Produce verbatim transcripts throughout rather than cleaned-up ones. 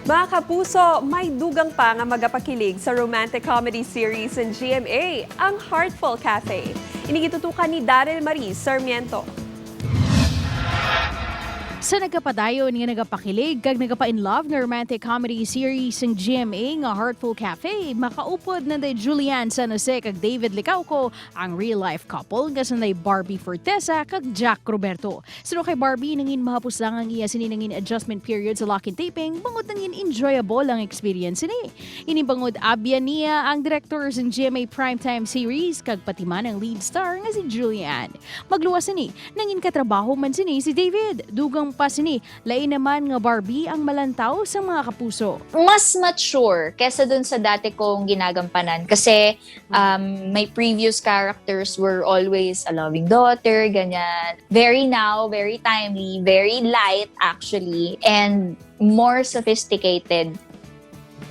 Mga kapuso, may dugang pa nga magapakilig sa romantic comedy series sa G M A, ang Heartful Cafe. Ini gitutukan ni Daryl Marie Sarmiento. Sa nagapadayon nga nagapakilig kag nagapa-in love nga romantic comedy series sang G M A nga Heartful Cafe, makaupod na day Julianne San Jose kag David Licauco, ang real-life couple nga sanday Barbie Fortesa kag Jack Roberto. Suno kay Barbie, nangin mahapos lang ang iya sini nangin adjustment period sa lock-in taping, bangod nangin enjoyable ang experience sini. Ini bangod abyan niya ang director sang G M A primetime series kag pati man ang lead star nga si Julianne. Magluwas sini, nangin katrabaho man sini si David. Dugang pa sini, lain naman nga Barbie ang malantaw sa mga kapuso. Mas mature kesa dun sa dati kong ginagampanan kasi um, my previous characters were always a loving daughter, ganyan. Very now, very timely, very light actually, and more sophisticated.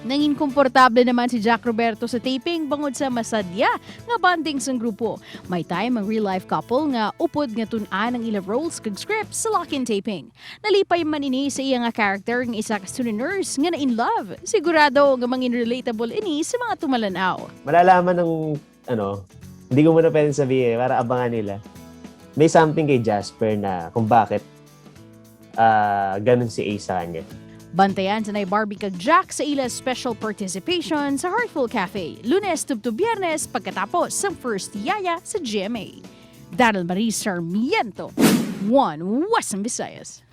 Nangin komportable naman si Jack Roberto sa taping bangod sa masadya nga bonding sang grupo. May time ang real-life couple nga upod nga tun-an ang ila roles kag scripts sa lock-in taping. Nalipay man ini sa iya nga character nga isa ka student nurse nga na-in love. Sigurado nga mangin relatable ini sa mga tumalan-aw. Malalaman ng, ano, hindi ko muna pwedeng sabihin, para abangan nila. May something kay Jasper na kung bakit ah ganun si Ace sa kanya. Bantayan sa Nay Barbie kag Jack sa ila special participation sa Heartful Cafe, Lunes tubto Biyernes pagkatapos sang first yaya sa G M A. Daryl Marie Sarmiento, One Western Visayas.